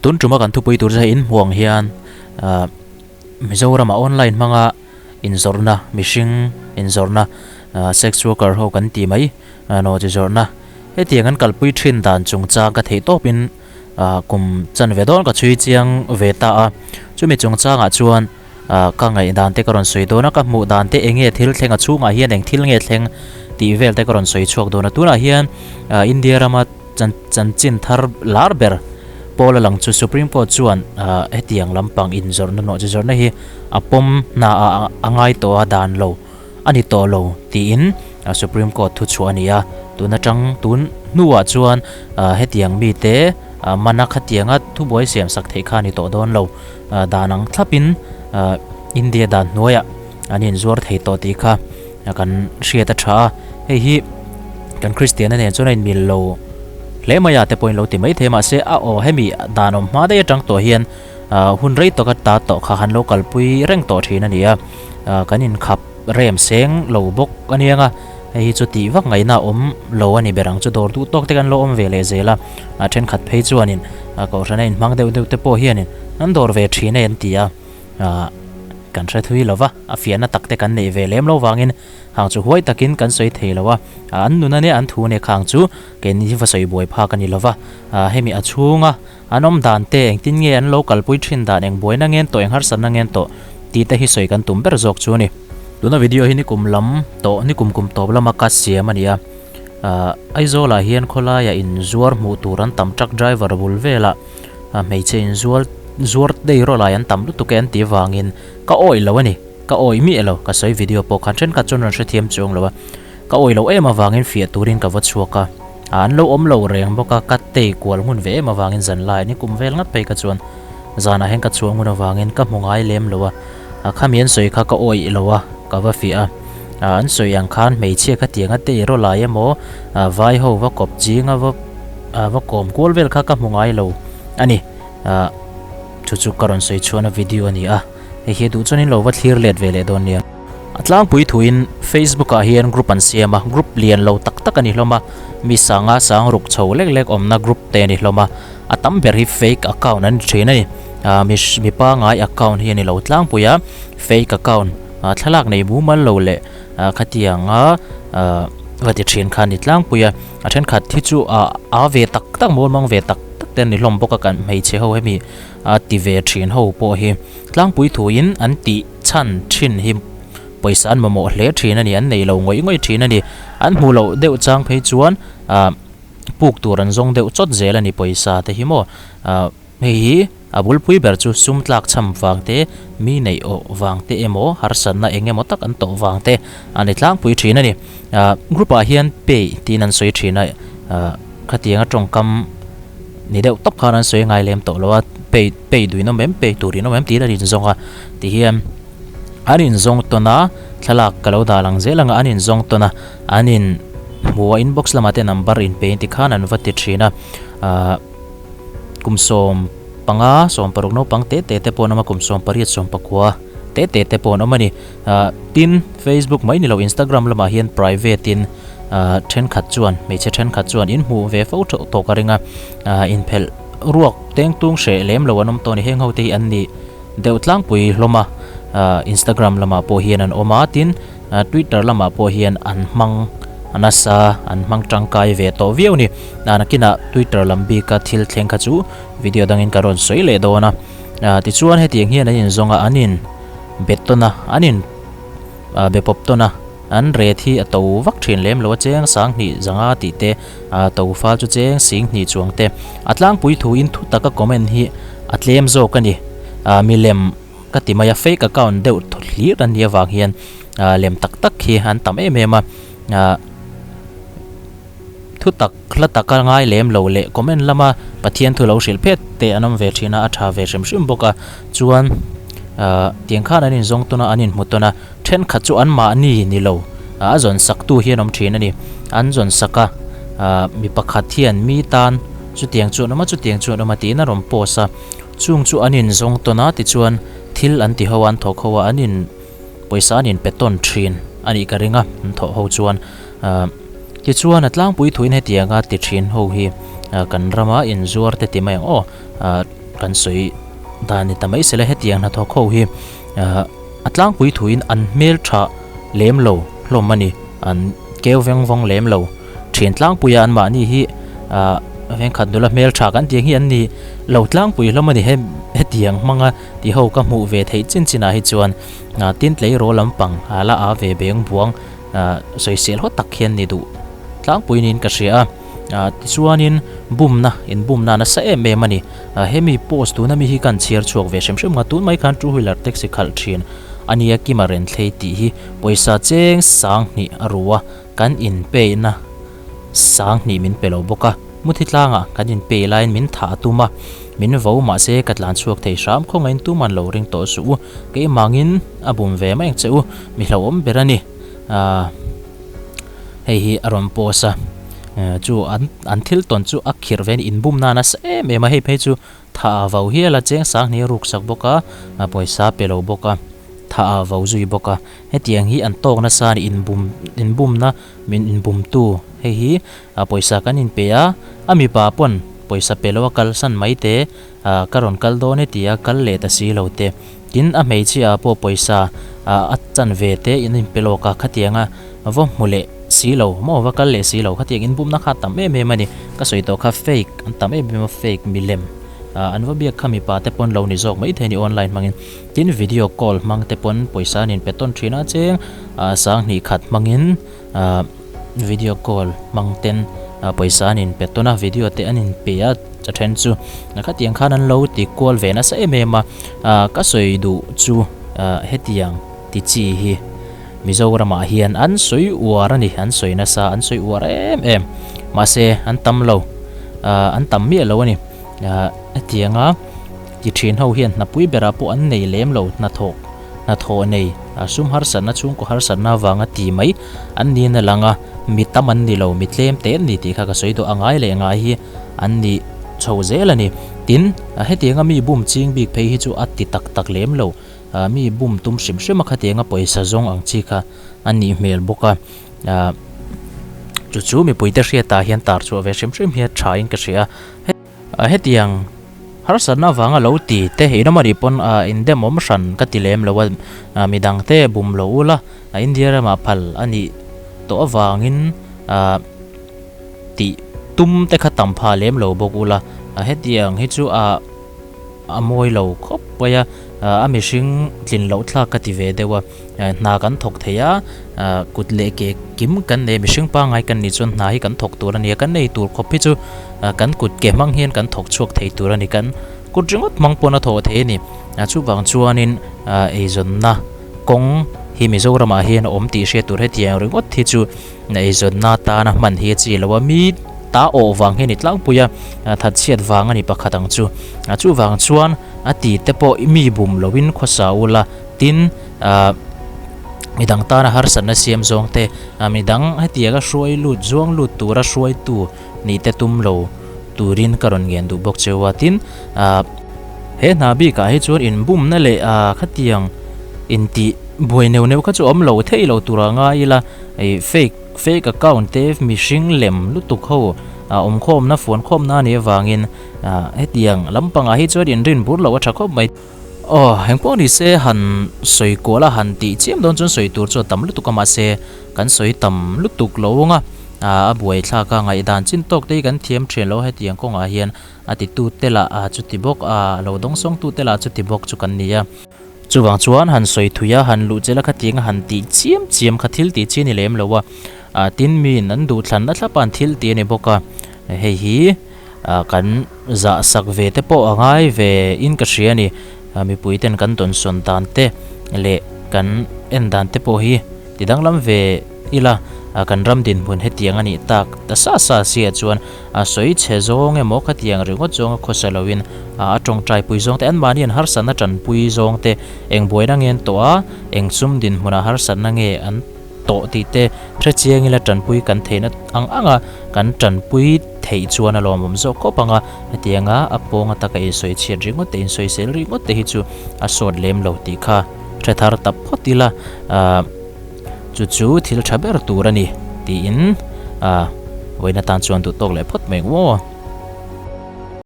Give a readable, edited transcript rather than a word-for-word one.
Tun tuma kan thupui tur chu hei inhmuang hian ah Mizorama online hmanga inzawrhna mihring inzawrhna ah sex worker ho kan tih mai ah nawhchi zawrhna hetiang an kalpui thin dan chungchang ka theih tawpin ah kum chanve dawn ka chhui chiang ve ta a chumi chungchangah chuan ah ka ngaihdan te ka rawn sawi dawn a ka hmuh dan te eng nge thil thleng a chhungah hian eng thil nge thleng tih vel te ka rawn sawi chhuak dawn a tunah hian ah India rama chan chanchin thar lar ber pawl a lang chu Supreme Court chuan ah hetiang lampang inzawrhna nawh chi zawrhna hi a pawm hna ah a ngai tawh a dan lo a ni tawh lo tiin Supreme Court thu chhuah a ni a tun atang tun hnuah chuan ah hetiang mite ah mana khatianga thubuai siam sak theih kha a ni tawh dawn lo. Dan ang thlapin India dan hnuaiah an inzuar thei tawh tih kha kan hriat a tha a, hei hi kan Kristiana nen chuan a inmil lo hle mai a te pawhin lo ti mai thei mahse a aw hemi dan awm hma daih atang tawh hian hun rei tawka ta tawh kha han lo kalpui reng tawh thin a ni a, kan inkhap rem seng lo bawk a nia nga hei hi chu tih vak ngaihna a awm lo a ni ber ang chu dawr duh tawk te kan lo awm ve leh zel a, a thenkhat phei chuanin kohhrana inhmang deuh deuh te pawh hianin An dawr ve thin e an ti a, aah kan hre thui lo va, a fiahna tak te kan neih ve lem lo vangin hang chu huai takin kan sawi thei lo a, an nun ania an thu ania khang chu keini hi va sawi buai phak a ni lo va, aah hemi a chhunga an awm dan te engtin nge an lo kalpui thin dan eng buaina ngen tawh eng harsatna ngen tawh tih te hi sawi kan tum ber zawk chu a ni. Tuna video hi nikum lam tawh nikum kum tawp lama ka siam a ni a, aah Aizawlah hian khawlaiah inzuar hmuh tur an tam truck driver bul velah, a hmeichhe inzual zuar dei rawh lai an tam lutuk e an tih avangin ka awih lo a ni ka awih miah lo ka sawi video pawh khan thenkhat chuan rawn hrethiam chuang lo a ka awih loh em avangin fiah turin ka va chhuak a ah an lo awm lo reng bawk a ka tei kual ngun ve em avangin zan lai ni kum vel ngat phei ka chuan zanah hian ka chhuah ngun avangin ka hmu ngai lem lo a a khami an sawi kha ka awih lo a ka va fiah a ah an sawi ang khan hmeichhia kha tianga tei rawh lai emaw ah vai ho va kawp ching a va ah va kawm kual vel kha ka hmu ngai lo a ni ah chu chu ka rawn sawi chhuahna video a ni a hei hi duh chuan in lo va thlir let ve leh dawn nia. A tlangpui thuin Facebook ah hian group an siam a group lian lo tak tak a ni hlawm a mi sanga sang ruk chho lek lek awmna group te a ni hlawm a a tam ber hi fake account an ni thin a ni ah mi mi pangai account hi a ni lo tlangpui a fake account ah thlalak nei mumal lo leh ah khatianga ah va ti thin kha a ni tlangpui a. A thenkhat hi chu ah a ve tak tak mawl mang ve tak tak te an ni hlawm bawk a kan hmeichhe ho hemi a ti ve thin ho pawh hi tlangpui thuin an tih chhan thin hi pawisa an mamawh hle thin a ni an nei lo ngawih ngawih thin a ni an hmuh loh deuh chang phei chuan ah puk tur an zawng deuh chawt zel a ni pawisa te hi maw ah Hei hi a bulpui ber chu sum tlak chham vang te, mi neih awh vang te emaw, harsatna eng emaw tak an tawh vang te a ni tlangpui thin a ni. Group ah hian pay tiin an sawi thin a, khatianga tawngkam ni deuh tawp khan an sawi ngai lem tawh lo a, pay pay duhin awm em, pay turin awm em tiin an inzawng a, tihian an inzawng tawn a, thlalak ka lo dah lang zel ang a, an inzawng tawn a, an in hmu a inbox lamah te number in pe in tikhan an va ti thin a, ah. Kum 15, 16 naupang te te te pawh an awm a, kum 18, 19 te te te pawh an awm a ni. Ah tin, Facebook mai ni lo Instagram lamah hian private in ah thenkhat chuan hmeichhe thenkhat chuan in hmuh ve fo theuh tawh ka ring a, ah inphelh ruak tengtung hreh lem lo an awm tawh a ni. Heng ho te hi an ni deuh tlangpui hlawm a, ah Instagram lamah pawh hian an awm a, tin Twitter lamah pawh hian an hmang nasa, an hmang tangkai ve tawh viau a ni. Nakinah Twitter lam bika thil thleng kha chu video dangin ka rawn sawi leh dawn a. Tichuan hetiang hian an inzawng a, an in bet tawn a, an in be pawp tawn a, an ret hi a to vak thin lem lo a, cheng sang hnih zanga tih te, to fal chu cheng sing hnih chuang te. A tlangpui thuin thu taka comment hi a tlem zawk a ni. Milem. Ka ti mai a, fake account deuh thaw hlir an nih avang hian ah lem tak tak hi an tam em em a, ah thu tak hla taka ngai lem lo leh comment lama Pathian thu lo hrilh phet te an awm ve thin a, a tha ve hrim hrim bawk a, chuan ah tiang khan an inzawng tawn a, an inhmu tawn a, thenkhat chu anmahni ni lo ah a zawn sak tu hi an awm thin a ni, an zawn sak a, ah mi pakhat hian mi tan chutiang chu an awm a, chutiang chu an awm a tiin a rawn post a. Chung chu an inzawng tawn a, tichuan thil an ti ho a, an thawk ho a, an in pawisa an inpe tawn thin a nih ka ring a, an thawh ho chuan. Tichuan a tlangpui thuin hetianga ti thin ho hi kan rama inzuar te ti mai ang aw. kan sawi dan ni ta mai sela hetiang hnathawk ho hi a tlangpui thuin an hmeltha lem lo hlawm a ni an keu veng vawng lem lo thian tlangpuia an mahni hi ah vengkhat nula hmeltha kan tih ang hi an ni lo tlangpui hlawm a ni he hetiang hmanga ti ho ka hmuh ve theih chin chin ah hi chuan ah tin tleirawl lampang a la a ve beng buang ah sawisel haw tak hian ni duh tlangpui niin ka hria a. Ah tichuanin bumna inbumna nasa em em a ni. Ah hemi post tuna mi hi kan chhiar chhuak ve hrim hrim nga tun mai khan two wheeler taxi khalh thin a nia Kima Renthlei tih hi pawisa cheng sang hnih a ru a, kan inpeihna sang hnih min pe lo bawk a, muthi tlangah kan inpeih laiin min thah a tum a, min vo mahse ka tlan chhuak thei hram khawngaihin tuman lo ring tawh suh u, keimangin a bum ve mai ang che u, mi hlauhawm ber a ni. Ah. Hei hi a rawn post a, chu an an thil tawn chu a khirh ve a ni, inbum nan a sa em em a, hei phei chu tha a vo hial a, cheng sang hnih a ruk sak bawk a, pawisa pe lo bawk a, tha a vo zui bawk a, hetiang hi an tawk nasa a ni, inbum inbumna min inbumtu hei hi pawisa kan inpe a, a mipa pawn pawisa pe lo a kalsan mai te. Ah ka rawn kal dawn e tia kal leh ta si lo te. Tin a hmeichhia ah pawh pawisa ah a chan ve te in inpe lawk a, khatianga va hmu leh si lo maw va kal leh si lo khatiang inbumna kha a tam em em a ni. Ka sawi tawh kha fake an tam em em a fake milem ah an va biak kha mipa te pawn lo ni zawk maithei a ni online hmangin. Tin video call hmang te pawn pawisa an inpe tawn thin a cheng ah sanghnih khat hmangin ah video call hmang ten pawisa an inpe tawn a video te an inpe a a then chu khatiang khan an lo ti kual ve nasa em em a ah ka sawi duh chu ah hetiang ti chi hi Mizoramah hian an sawi uar a ni an sawi nasa an sawi uar em em mahse an tam lo ah an tam miah lo a ni ah hetianga ti thin ho hian hnapui berah pawh an nei lem lo hnathawk. Hnathawh nei, a sum harsatna chhungkaw harsatna avanga ti mai an niin a lang a, mi tam an ni lo, mi tlem te an ni tih kha ka sawi duh a, ngai leh ngai hi an ni chho zel a ni. Tin, hetianga mi bum ching bik phei hi chu a ti tak tak lem lo, mi bum tum hrim hrim a khatianga pawisa zawng ang chi kha a nih hmel bawk a, chu chu mipuite hriatah hian tar chhuah ve hrim hrim hi a tha in ka hria a. Hetiang harsatna avanga lo ti te in awm a nih pawn indem awm hran ka ti lem lo a, midang te bum lo ula India ramah phal a nih tawh avangin tih tum te kha tam pha lem lo bawk ula, hetiang hi chu a a mawi lo khawp mai a, a mihring tlin loh thlak ka ti ve deuh a. Hna kan thawk thei a, kut leh ke kim kan nei, mihring pangngai kan nih chuan hna hi kan thawk tur a ni a, kan nei tur khawp hi chu kan kut ke hmang hian kan thawk chhuak thei tur a ni, kan kut ringawt hmang pawn a thawh thei a ni. Chuvang chuanin eizawnna kawng hi Mizoramah hian a awm tih hriat tur hetiang ringawt hi chu eizawnna atana hman hi a chi lo a, mi ta awh vang hi a ni tlangpui a, thatchhiat vang a ni pakhat ang chu. Chuvang chuan a ti te pawh mi bum loin khawsa ula. Tin, ah, midang tana harsatna siam zawng te, ah, midang hetianga hruai lut, zuang lut tura hruaitu nih te tum lo turin ka rawn ngen duh bawk cheu a. Tin, ah, he hna bikah hi chuan inbumna leh, ah, khatiang intih buai neuh neuh kha chu awm lo thei lo tura ngai ila, ih, fake, fake account te mihring lem lutuk ho, ah, awmkhawmna, fuankhawmna a nih avangin, ah, hetiang lampangah hi chuan inrin bur loh a tha khawp mai. Aw, engpawh ni se han sawi kual a han tih chiam dawn chuan sawi tur chu a tam lutuk a mahse kan sawi tam lutuk lo ang a, a buai thlak a ngaihdan chin tawk te hi kan thiam thian lo hetiang kawngah hian a titu te lah chuti bawk a lo dawngsawng tu te lah chuti bawk chu kan ni a. Chuvang chuan han sawi thui a han luh chel a khatiang a han tih chiam chiam kha thil tih chi a ni lem lo a, tin miin an duhthlan na thlap a an thil tih a ni bawk a, hei hi. Kan zah sak ve te pawh a ngai ve in ka hria a ni. Mipui ten kan dawnsawn dan te leh kan en dan te pawh hi ti danglam ve ila kan ram dinhmun hetiang a nih tak ta sa sa sia chuan a sawi chhe zawng emaw khatiang ringawt zawnga khawsa loin a tawngtai pui zawng te anmahni an harsatna tanpui zawng te eng buaina nge an tawh a eng sum dinhmunah harsatna nge an tawh tih te hre chiang ila tanpui kan theihna ang ang a, kan tanpui theih chuan a lawmawm zawk khawp ang a, hetianga a pawnga taka insawi chhiat ringawt te insawisel ringawt te hi chu a sawt lem lo tih kha hre thar ta phawt ila ah chu chu thil tha ber tur a ni tiin ah vawiin atan chuan duh tawk leh phawt mai ang aw.